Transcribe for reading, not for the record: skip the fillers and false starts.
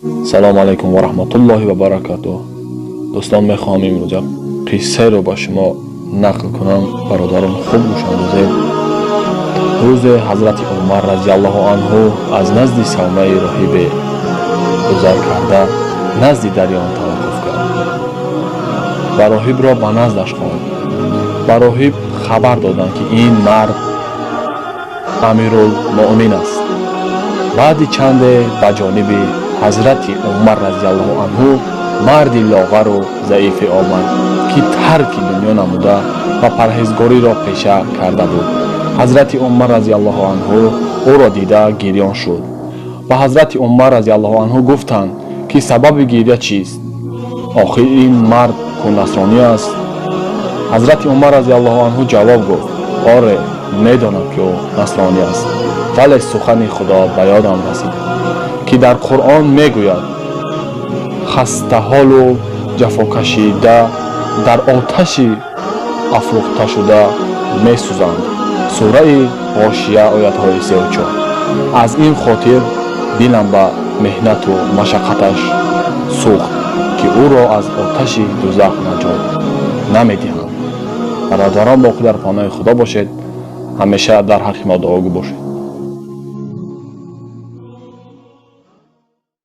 Салому алайкум ва раҳматуллоҳи ва баракатуҳ. Дӯстон, мехоҳам имрӯз як қиссаеро ба шумо нақл кунам. Бародарон, хуб гӯш андозед. Рӯзе ҳазрати Умар разиаллоҳу анҳу аз назди савмаи роҳибе гузар карда, назди дари он таваққуф кард ва роҳибро ба наздаш хонд. Ба роҳиб хабар доданд, ки ин мард Амирулмуъмин аст. Баъди чанде ба ҷониби ҳазрати Умар разиаллоҳу анҳу марди лоғару заифе омад, ки тарки дунё намуда ва парҳезгориро пеша карда буд. Ҳазрати Умар разиаллоҳу анҳу ӯро дида гирён шуд. Ба ҳазрати Умар разиаллоҳу анҳу гуфтанд, ки сабаби гиря чист? Охир ин мард ку насронӣ аст. Ҳазрати Умар разиаллоҳу анҳу ҷавоб гуфт: «Оре, медонам, ки ӯ насронӣ аст, вале сухани Худо ба ёдам расид, ки дар Қуръон мегӯяд: хастаҳолу ҷафокашида дар оташи афрӯхташуда месӯзанд». Сураи Ғошия, оятҳои 3-4. Аз ин хотир дилам ба меҳнату машаққаташ сӯхт, ки ӯро аз оташи дузах наҷот намедиҳанд. Бародарон, боқӣ дар паноҳи Худо бошед. Ҳамеша дар ҳаққи мо дуогӯ бошед.